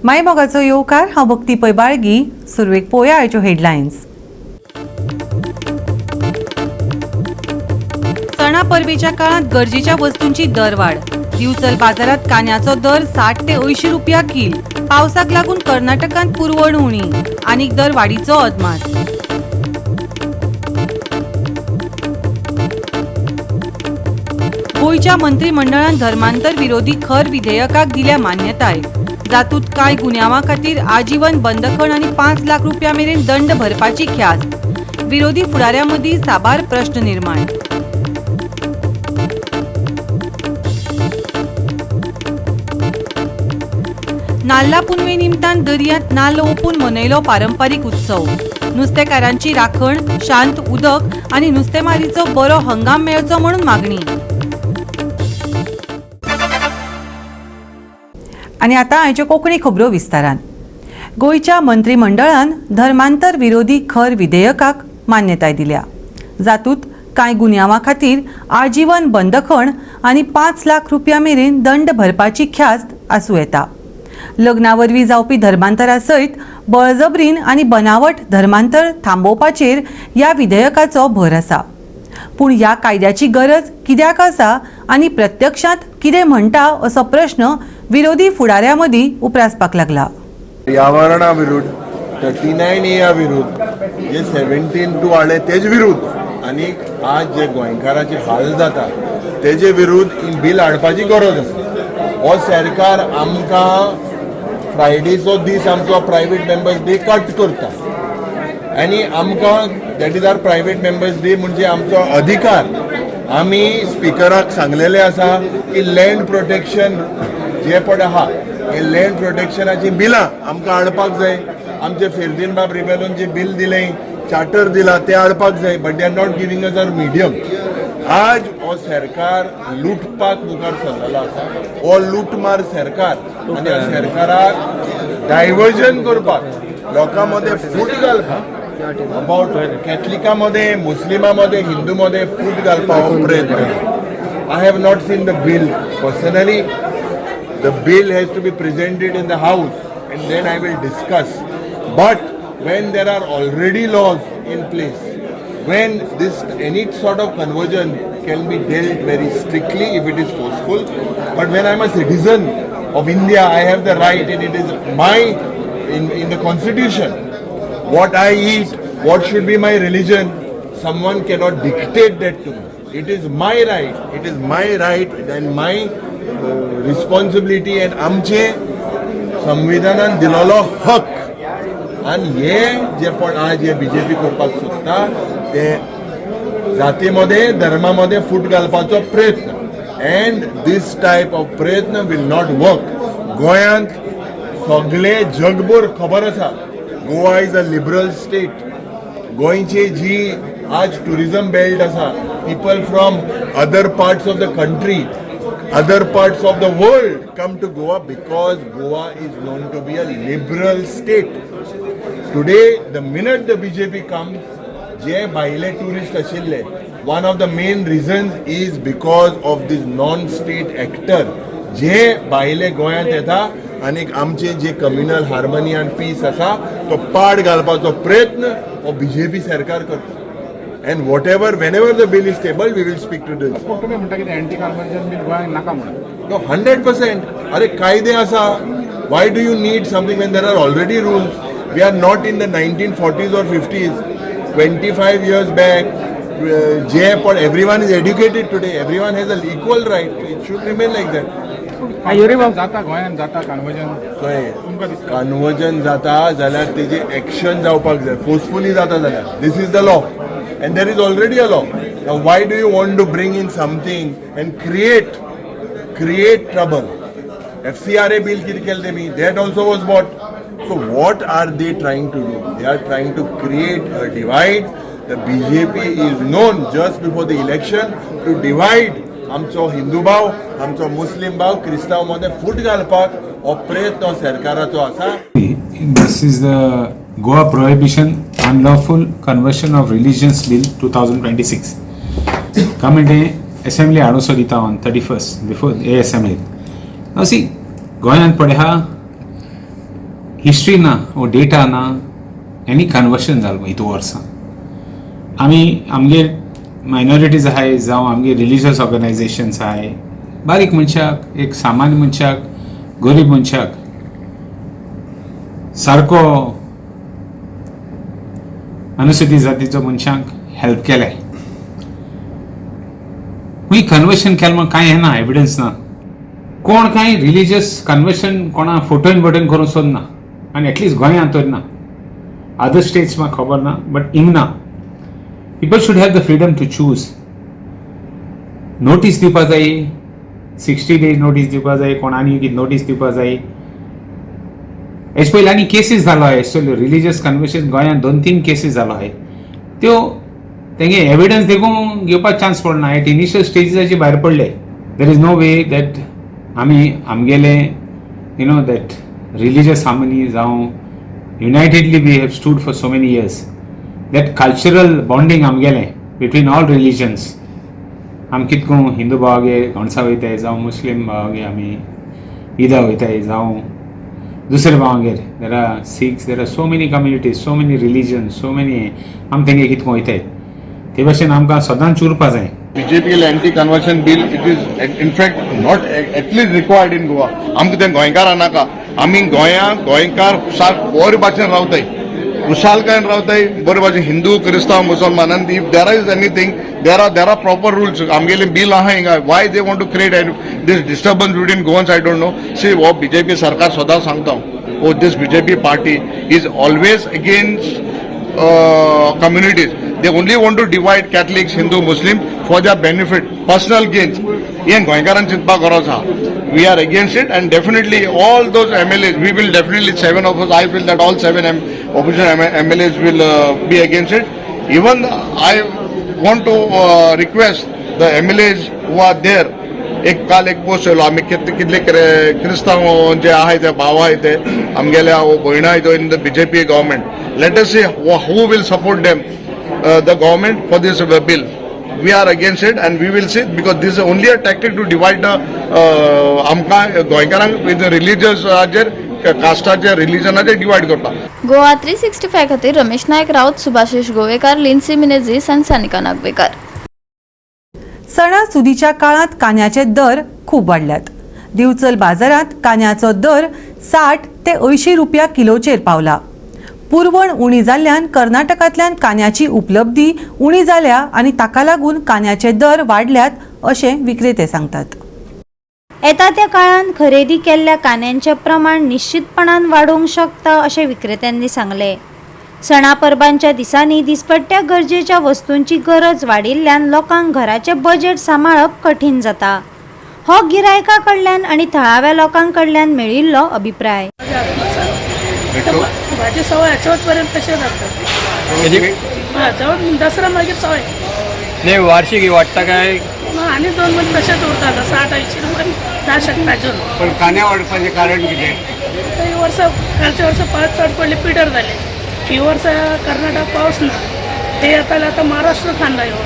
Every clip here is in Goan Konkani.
मायमोगाचो येवकार. हांव भक्ती पै बाळगी. सुरवेक पोया आयच्यो हेडलायन्स. सणा परबेच्या काळात गरजेच्या वस्तूंची दरवाढ. दिवचल बाजारात कांद्याचो दर 60 ते 80 रुपया कील. पावसाक लागून कर्नाटकांत पुरवण उणी, आनीक दर वाडीचो अदमास. गोंयच्या मंत्रिमंडळान धर्मांतर विरोधी खर विधेयकाक दिल्या मान्यताय. जातूत कांय गुन्यांवा खातीर आजीवन बंदखण आनी 5 लाख रुपया मेरेन दंड भरपाची ख्यास्त. विरोधी फुडाऱ्यां मदीं साबार प्रश्न निर्माण. नाल्ला पुनवे निमतान दर्यांत नाल्ल ओंपून मनयलो पारंपारीक उत्सव. नुस्तेकारांची राखण, शांत उदक आनी नुस्तेमारीचो बरो हंगाम मेळचो म्हणून मागणी. आनी आतां आयच्यो कोंकणी खबरो विस्तारान. गोंयच्या मंत्रिमंडळान धर्मांतर विरोधी खर विधेयकाक मान्यताय दिल्या, जातूत कांय गुन्यांवा खातीर आजीवन बंदखण आनी 5 लाख रुपया मेरेन दंड भरपाची ख्यास्त आसूं येता. लग्ना वरवीं जावपी धर्मांतरा सयत बळजबरीन आनी बनावट धर्मांतर थांबोवपाचेर ह्या विधेयकाचो भर आसा. पूण ह्या कायद्याची गरज कित्याक आसा आनी प्रत्यक्षांत कितें म्हणटा असो प्रश्न विरोधी फुडाऱ्यां मदीं उप्रासपाक लागला. पर्यावरणा विरुद्ध, 39 ए विरुद्ध, जे 17(2) हाडले तेज विरुद्ध आनी आज जे गोंयकाराचे हाल जाता तेजे विरुद्ध ही बील हाडपाची गरज आसा. हो सरकार आमकां फ्रायडेचो दीस आमचो प्रायवेट मेंबर्स डे कट करता आनी आमकां that is our private members day, म्हणजे आमचो अधिकार. आमी स्पिकराक सांगलेलें आसा की लँड प्रोटेक्शन जे पळय आहा, हे लँड प्रोटेक्शनाची बिलां आमकां हाडपाक जाय. आमचे फेर्दीन बाब रिबेलोन जे बील दिलें, चार्टर दिला, ते हाडपाक जाय, but they are not giving us our medium. आज हो सरकार लुटपाक मुखार सरलेलो आसा. हो लुटमार सरकार आनी ह्या सरकाराक डायवर्जन करपाक, लोकां मदें फूट घालपाक, अबाउट कॅथलिका मध्ये, मुस्लिमा मध्ये, हिंदू मध्ये फूट घालपाक हो प्रयत्न. I have not seen the bill personally. The bill has to be presented in the house and then I will discuss. But when there are already laws in place, when this any sort of conversion can be dealt very strictly if it is forceful, but when I'm a citizen of India, I have the right and it is my in the constitution what I eat, what should be my religion, someone cannot dictate that to me. It is my right. It is my right and my responsibility and आमचे संविधानान दिलेलो हक. आनी हे जे पण आज हे बीजेपी करपाक सोदता ते जातीमध्ये, धर्मामध्ये फूट घालपाचो प्रयत्न, and this type of प्रयत्न will not work. गोंयांत सगळे जगभर खबर आसा, Goa is a liberal state. गोंयची जी आज टुरिझम बेल्ट आसा, people from other parts of the country, other parts of the world come to Goa because Goa is known to be a liberal state. Today, the minute the BJP comes, जे भायले टुरिस्ट आशिल्ले, one of the main reasons is because of this non state actor जे भायले गोंयांत येता आनी आमचे जे कम्युनल हार्मनी आनी पीस आसा तो पाड घालपाचो प्रयत्न हो बीजेपी सरकार करता. And whatever, whenever the bill is tabled, we will speak to this. पूण तुमी म्हणटा कितें, एंटी कन्वर्जन बील गोंयांक नाका म्हणून? नो, 100%. अरे, कायदे आसा. Why do you need something when there are already rules? We are not in the 1940s or 50s, 25 years back. जे पण everyone is educated today, everyone has a equal right. It should remain like that. जाता गोंयांत, जाता कन्वर्जन तुमकां दिसता? कन्वर्जन जाता जाल्यार तेजे एक्शन जावपाक जाय. फोर्सफुली जाता जाल्यार, this is the law and there is already a law. Why do you want to bring in something and create trouble? FCRA bill कितें केलें तेमी? That also was brought. So what are they trying to do? They are trying to create a divide. The BJP is known just before the election to divide आमचो हिंदू भाव, आमचो मुस्लीम भाव, क्रिस्तांव मध्ये फूट घालपाक हो प्रयत्न सरकाराचो आसा. This is the Goa Prohibition Unlawful Conversion of Religions Bill 2026. Committee Assembly हाडूं सोदिता on 31st before a assembly. Now see, गोंयांत पळय आहा. हिस्ट्री ना वो डेटा ना एनी कन्वर्शन जालो हितू वर्सां. आमी आमगेर मायनॉरिटीज आहाय जावं आमगे रिलिजियस ऑर्गनायझेशन्स आहाय, बारीक मनशाक, एक सामान्य मनशाक, गरीब मनशाक सारको अनुसूचित जातीचो मनशांक हेल्प केलें. खूंय कन्वर्शन केलें म्हण कांय हें ना, एविडन्स ना. कोण कांय रिलिजियस कन्वर्शन कोणा फोटोन बोटोन करूंक सोदना आनी एटलिस्ट गोंयांत तर ना. अदर स्टेट्स म्हाका खबर ना, बट हिंग ना. People should have the freedom to choose. Notice दिवपा जाय, 60 डेज नोटीस दिवपा जाय, कोण आनी कितें नोटीस दिवपा जाय. हेज पयलीं आनी केसीस जालो आहाय. रिलिजियस कन्वर्शन गोंयांत दोन तीन केसीस जालो आहाय. त्यो तेंगे एविडन्स देखून घेवपाक चान्स पडना. एट इनिशियल स्टेजीसाचे भायर पडले. There is no way that आमी आमगेले that religious harmony जावं unitedly we have stood for so many years, that cultural bonding आमगेलें बिटवीन ऑल रिलिजन्स. आमी कितें करूं, हिंदू भावागे गोणसा वयताय जावं मुस्लीम भावागे आमी ईदा वयताय जावं दुसरे भावागेर, there are Sikhs, there are so many communities, so many religion, so many. आमी तेंगे कितें वयताय, ते भाशेन आमकां सदांच उरपा जाय. BJP anti-conversion bill, it is in fact not at least required in Goa. आमकां तें गोंयकारां नाका. आमी गोंया गोंयकार सारक बरे भाशेन रावताय, खुशालकायेन रावताय, बरे भाशेन, हिंदू, क्रिस्तांव, मुसलमान. आनी if there is anything, there are proper rules. आमगेले बील आहा हिंगा. Why they want to create this disturbance between Goans, I don't know. See, हो बीजेपी सरकार, सदां सांगता, हो this BJP party is always against communities. They only want to divide Catholics, Hindu, Muslim for their benefit, personal gains. हें गोंयकारान चिंतपाक गरज आहा. We are against it and definitely all those MLAs, we will definitely, seven of us, I feel that all seven opposition MLAs will be against it. Even I want to request the MLAs who are there. एक काल एक पोस्ट येयलो, आमी कितले क्रिस्तांव जे आहाय, ते भाव आहाय, ते आमगेले भयणां आहाय in the BJP government. Let us see who will support them, the government, for this bill. We are against it and we will see, because this is only a tactic to divide the आमकां गोंयकारांक विथ रिलिजियसाचेर, कास्टाचेर, रिलिजनाचेर डिवायड करता. गोवा 365 खातीर रमेश नायक राऊत, सुभाषिश गोवेकार, लिन्सी मिनेझीस आनी सानिका नागवेकार. सणासुदीच्या काळांत कांद्याचे दर खूब वाडल्यात. दिवचल बाजारांत कांद्याचो दर 60 ते 80 रुपया किलोचेर पावला. पुरवण उणी जाल्ल्यान कर्नाटकांतल्यान कांद्याची उपलब्धी उणी जाल्या आनी ताका लागून कांद्याचे दर वाडल्यात अशें विक्रेते सांगतात. येता त्या काळात खरेदी केल्ल्या कांद्यांचें प्रमाण निश्चितपणान वाडोवंक शकता अशें विक्रेत्यांनी सांगलें. सणा परबांच्या दिसांनी दिसपट्ट्या गरजेच्या वस्तूंची गरज वाडिल्ल्यान लोकांक घराचें बजेट सांबाळप कठीण जाता, हो गिरायका कडल्यान आनी थळाव्या लोकां कडल्यान मेळिल्लो अभिप्राय. भाजी सवाय, चवथ पर्यंत तशें जाता. हा, चवथ, दसरा मागीर सवाय. नाही, वार्षिक वाडटा काय? मग आणि 2 महिने तशेंच उरता. आता 60-80 रुपये जावं शकता अजून. पण कांदे वाडपाचें कारण कितें? तर ही वर्सा, कालच्या वर्सा पावस चड पडले, पिडर जाले. ही वर्सा कर्नाटक पावस ना. ते येताले आता महाराष्ट्र कांदा ह्यो,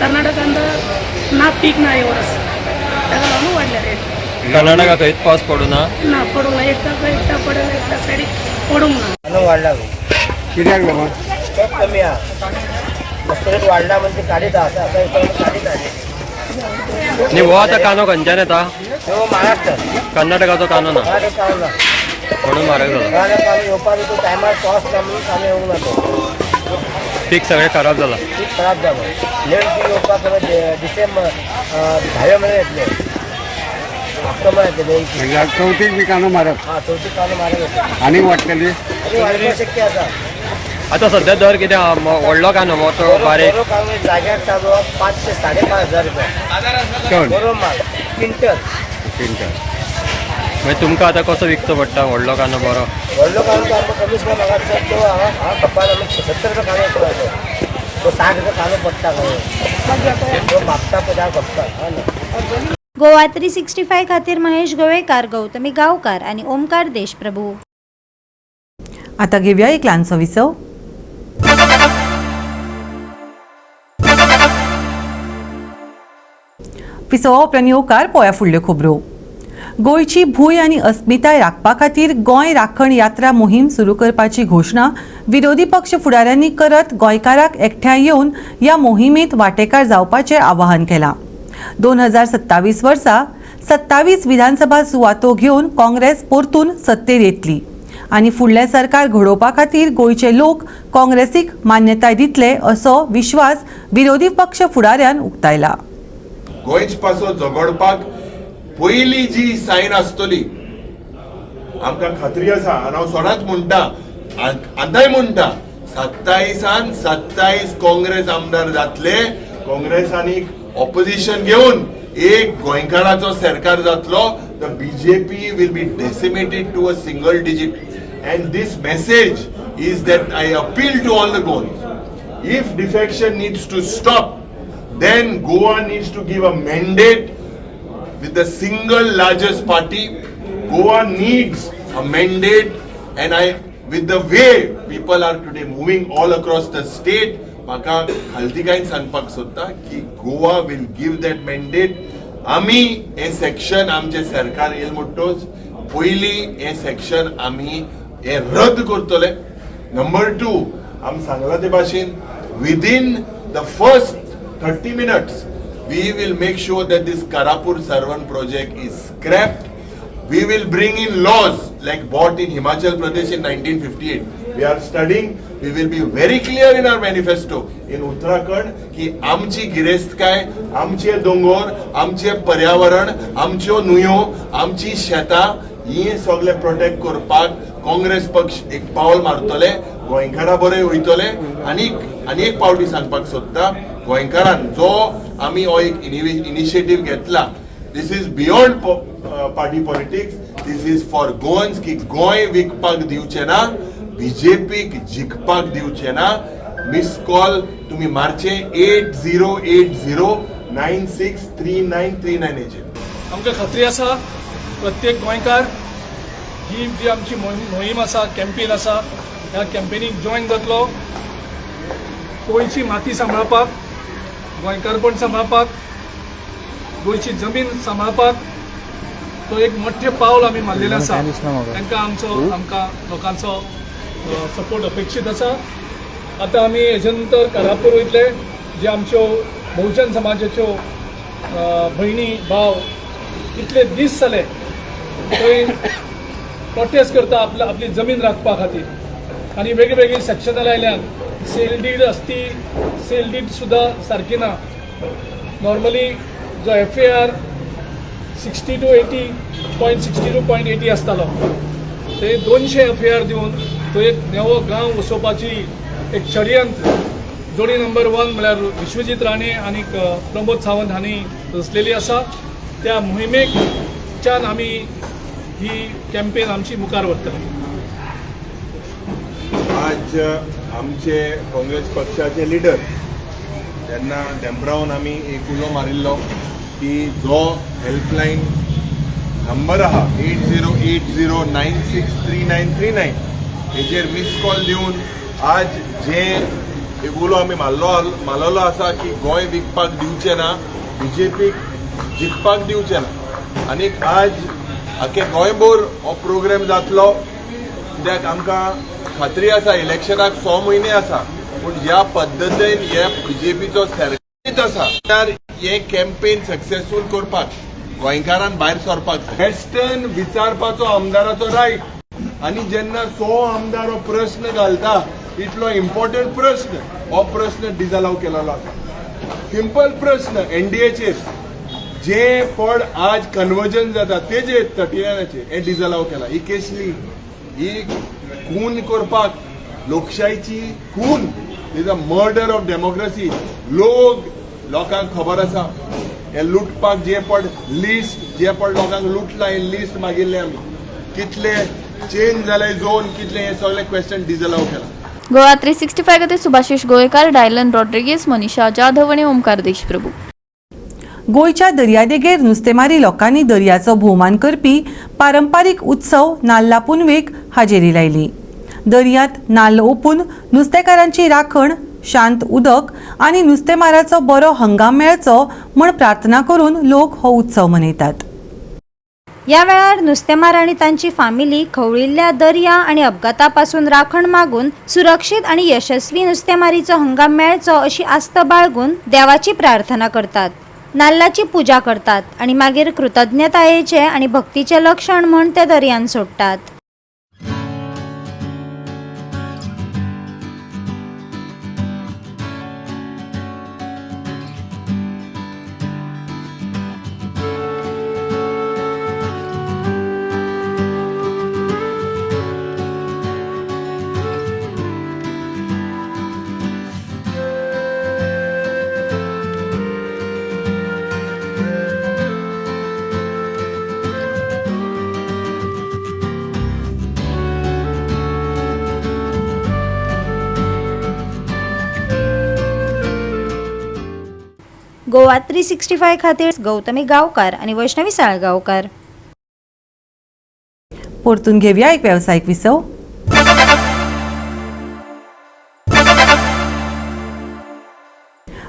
कर्नाटक कांदा ना, पीक ना हे वर्स, ताका लागून वाडले रेट. कर्नाटका खंयच पावस पडूं ना? ना, पडूंक ना. एकदा एकदा पडल, एकदा सायडीक पडूंक ना. वाडला. कित्याक लागून? स्टॉक कमी आहा, मस्त रेट वाडला म्हणजे काडीत आसा, आसा काडीत आसा. न्ही, हो आतां कांदो खंयच्यान येता? तो महाराष्ट्र. कर्नाटकाचो कांदो ना? कर्नाटक कांदो ना. म्हणून म्हारग जाला. कर्नाटक कांदो येवपाक तो टायमार पावस ना म्हणून कांदो येवंक ना तो. पीक सगळें खराब जाला. पीक खराब जालो. लेट पीक येवपाक डिसेंबर धाव्या म्हयन्यात येतले, ऑक्टोबर येतले. म्हणजे चवथीक बी कांदो म्हारग? हा, चवथीक कांदो म्हारग येतले. आनी वाडटली? आनी वाडपाक शक्य आसा. आतां सद्या दर कितें आहा? व्हडलो कांदो, मोठो, बारीक? बरो कांदो जाग्यार चालू आहा 5 ते 5,5 हजार रुपया. टन? बरो माल, क्विंटल. क्विंटल. मागीर तुमकां आतां कसो विकचो पडटा व्हडलो कांदो बरो? व्हडलो कांदो आमकां कमीच कमी म्हाका दिसता तो हांगा हांगा खपान आमी 70 रुपया कांदो विकता. तो 60 रुपया कांदो पडटा खंय, तो मागता पळय खपता, हा ना. गोवा 365 खातीर महेश गोवेकार, गौतमी गांवकार आनी ओमकार देशप्रभू. आता घेवया एक ल्हानसो विसव. विसवा उपरांत येवकार. पोया फुडल्यो खबरो. गोंयची भूंय आनी अस्मिताय राखपा खातीर गोंय राखण यात्रा मोहीम सुरू करपाची घोशणा विरोधी पक्ष फुडाऱ्यांनी करत गोंयकाराक एकठांय येवन ह्या मोहिमेंत वांटेकार जावपाचें आवाहन केलां. 2027 वर्सा 27 विधानसभा सुवातो घेवन काँग्रेस परतून सत्तेर येतली आनी फुडलें सरकार घडोवपा खातीर गोंयचे लोक काँग्रेसीक मान्यताय दितले असो विश्वास विरोधी पक्ष फुडाऱ्यान उक्तायला. गोंयच पासो झगडपाक पयली जी सायन आसतली, आमकां खात्री आसा आनी हांव सदांच म्हणटा, आतांय म्हणटा, 27 27 काँग्रेस आमदार जातले. काँग्रेस आनी ऑपोजिशन घेवन एक गोंयकाराचो सरकार जातलो. The BJP will be decimated to a single digit and this message is that I appeal to all the Goans. If defection needs to stop, then Goa needs to give a mandate with the single largest party. Goa needs a mandate, and I, with the way people are today moving all across the state, म्हाका खालतीकायेन सांगपाक सोदता की Goa will give that mandate. आमी हे सेक्शन, आमचे सरकार येयल म्हणटोच पयली हे सेक्शन आमी हे रद्द करतले. नंबर टू, आमी सांगला ते भाशेन within the first 30 minutes we will make sure that this Karapur Sarvan project is scrapped. We will bring in laws like brought in Himachal Pradesh in 1958. We are studying. We will be very clear in our manifesto in Uttarakhand की आमची गिरेस्तकाय, आमचे दोंगोर, आमचे पर्यावरण, आमच्यो न्हंयो, आमची शेतां ही सगळे प्रोटेक्ट करपाक काँग्रेस पक्ष एक पावल मारतले, गोंयकारा बरे वयतले. आनी आनी एक पावटी सांगपाक सोदता, गोंयकारान जो आमी हो एक इनिशिएटीव घेतला, this is beyond party politics, this is for Goans की गोंय विकपाक दिवचे ना, बीजेपीक जिखपाक दिवचे ना. मिस कॉल तुम्ही मारचे 8080963939 हेचेर. आमकां खात्री आसा, प्रत्येक गोंयकार ही जी आमची मोहीम आसा, कॅम्पेन आसा, ह्या कॅम्पेनीक जॉयन जातलो. गोंयची माती सांबाळपाक, गोंयकारपण सांबाळपाक, गोंयची जमीन सांबाळपाक तो एक मोठें पावल आमी मारलेलें आसा. तांकां आमचो, आमकां लोकांचो सपोर्ट अपेक्षीत आसा. आतां आमी हेजे नंतर कारापूर वयतले, जे आमच्यो बहुजन समाजाच्यो भयणी भाव इतले दीस जाले थंय प्रोटेस्ट करता आपल्या आपली जमीन राखपा खातीर आनी वेगळीं वेगळीं सेक्शनां लायल्यान. सेल डीड आसती, सेल डीड सुद्दां सारकी ना. नॉर्मली जो FAR 60 to 80.62.80 आसतालो, ते 200 एफएआर दिवन तो एक नवो गांव वसोवपाची एक षडयंत्र जोडी नंबर वन म्हळ्यार विश्वजीत राणे आनी प्रमोद सावंत हांणी रचलेली आसा. त्या मोहिमेकच्यान आमी ही कॅम्पेन आमची मुखार व्हरतले. आज आमचे काँग्रेस पक्षाचे लिडर तेन्ना धेंपरावन आमी एक उलो मारिल्लो की जो हेल्पलायन नंबर आहा 8080963939, हेजेर मिस कॉल दिवन आज जे एक उलो आमी मारलेलो आसा की गोंय विकपाक दिवचे ना, बीजेपीक जिखपाक दिवचे ना. आनीक आज आख्खे गोंयभर हो प्रोग्राम जातलो, कित्याक आमकां खात्री आसा, इलेक्शनाक 6 म्हयने आसा, पूण ज्या पद्दतीन हे बीजेपीचो सरकार आसा, जाल्यार हे कॅम्पेन सक्सेसफूल करपाक गोंयकारान भायर सरपाक जाय. वेस्टर्न विचारपाचो आमदाराचो रायट आनी जेन्ना 100 आमदार हो प्रश्न घालता, इतलो इम्पॉर्टंट प्रश्न, हो प्रश्न डिजलाव केलेलो आसा. सिंपल प्रश्न, एनडीएचेर जे पड आज कन्वर्जन जाता तेजेर 39 नाचेर हे डिजलाव केला. ही केसली ही खून करपाक, लोकशाहीची खून is a murder of democracy. लोक, लोकांक खबर आसा, हे लुटपाक जे पड लिस्ट, जे पड लोकांक लुटला, हे लिस्ट मागिल्ले आमी, कितले चेंज जाले झोन कितले, हे सगळे क्वेश्चन डिजलाव केला. गोवा 365 खातीर सुभाषिश गोवेकार, डायलन रॉड्रिगीस, मनीषा जाधव आणि ओमकार देशप्रभू. गोंयच्या दर्यादेगेर नुस्तेमारी लोकांनी दर्याचो भोवमान करपी पारंपारीक उत्सव नाल्ला पुनवेक हाजेरी लायली. दर्यांत नाल्ल ओपून नुस्तेकारांची राखण, शांत उदक आनी नुस्तेमाराचो बरो हंगाम मेळचो म्हूण प्रार्थना करून लोक हो उत्सव मनयतात. ह्या वेळार नुस्तेमार आनी तांची फामिली खवळिल्ल्या दर्या आनी अपघाता पासून राखण मागून सुरक्षीत आनी यशस्वी नुस्तेमारीचो हंगाम मेळचो अशी आस्त बाळगून देवाची प्रार्थना करतात, नाल्लाची पूजा करतात आनी मागीर कृतज्ञतायेचे आनी भक्तीचे लक्षण म्हूण ते दर्यान सोडटात. गोवा 365 खातीर गौतमी गांवकार आणि वैष्णवी साळगांवकार. परतून घेऊया एक व्यावसायिक विसव.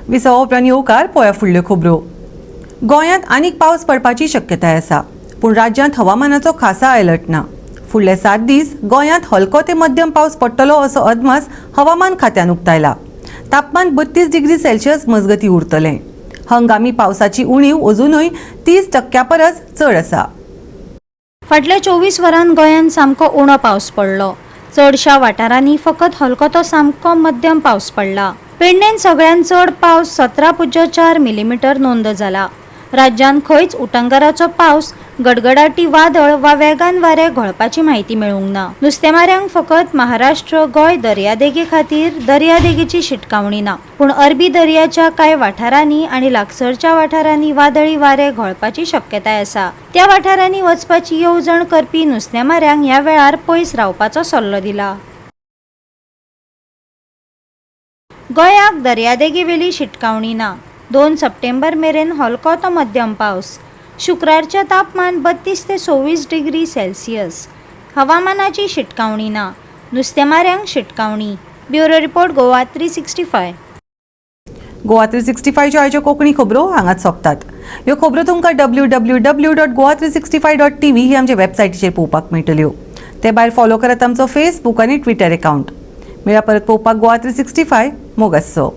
विसवा उपरांत येवकार पळोवया फुडल्यो खबरो. गोंयांत आनीक पावस पडपाची शक्यताय आसा, पूण राज्यांत हवामानाचो खासा अलर्ट ना. फुडले 7 दीस गोंयांत हलको ते मध्यम पावस पडटलो असो अदमास हवामान खात्यान उक्तायला. तापमान 32 डिग्री सेल्सियस मजगती उरतलें. हंगामी पावसाची उणीव अजुनूय 30% परस चड आसा. फाटल्या 24 वरांत गोंयांत सामको उणो पावस पडलो. चडशा वाठारांनी फकत हलको तो सामको मध्यम पावस पडला. पेडणेन सगळ्यांत चड पावस 17.4 मिलीमीटर नोंद जाला. राज्यांत खंयच उटंगाराचो पावस, गडगडाटी वादळ वा वेगान वारें घोळपाची म्हायती मेळूंक ना. नुस्तेमाऱ्यांक फकत महाराष्ट्र गोंय दर्यादेगे खातीर दर्यादेगेची शिटकावणी ना, पूण अरबी दर्याच्या कांय वाठारांनी आनी लागसरच्या वाठारांनी वादळी वारें घोळपाची शक्यताय आसा. त्या वाठारांनी वचपाची येवजण करपी नुस्तेमाऱ्यांक ह्या वेळार पयस रावपाचो सल्लो दिला. गोंयाक दर्यादेगेवेली शिटकावणी ना. 2 सप्टेंबर मेरेन हलको तो मध्यम पावस. शुक्रारचें तापमान 32 ते 26 डिग्री सेल्सियस. हवामानाची शिटकावणी ना. नुस्तेमाऱ्यांक शिटकावणी. Bureau report, Goa 365. Goa 365च्यो आयच्यो कोंकणी खबरो हांगाच सोंपतात. ह्यो खबरो तुमकां www.goa365.tv ही आमच्या वेबसायटीचेर पळोवपाक मेळटल्यो. ते भायर फॉलो करात आमचो फेसबूक आनी ट्विटर एकावंट. मेळया परत पळोवपाक गोवा 365. मोग आसचो.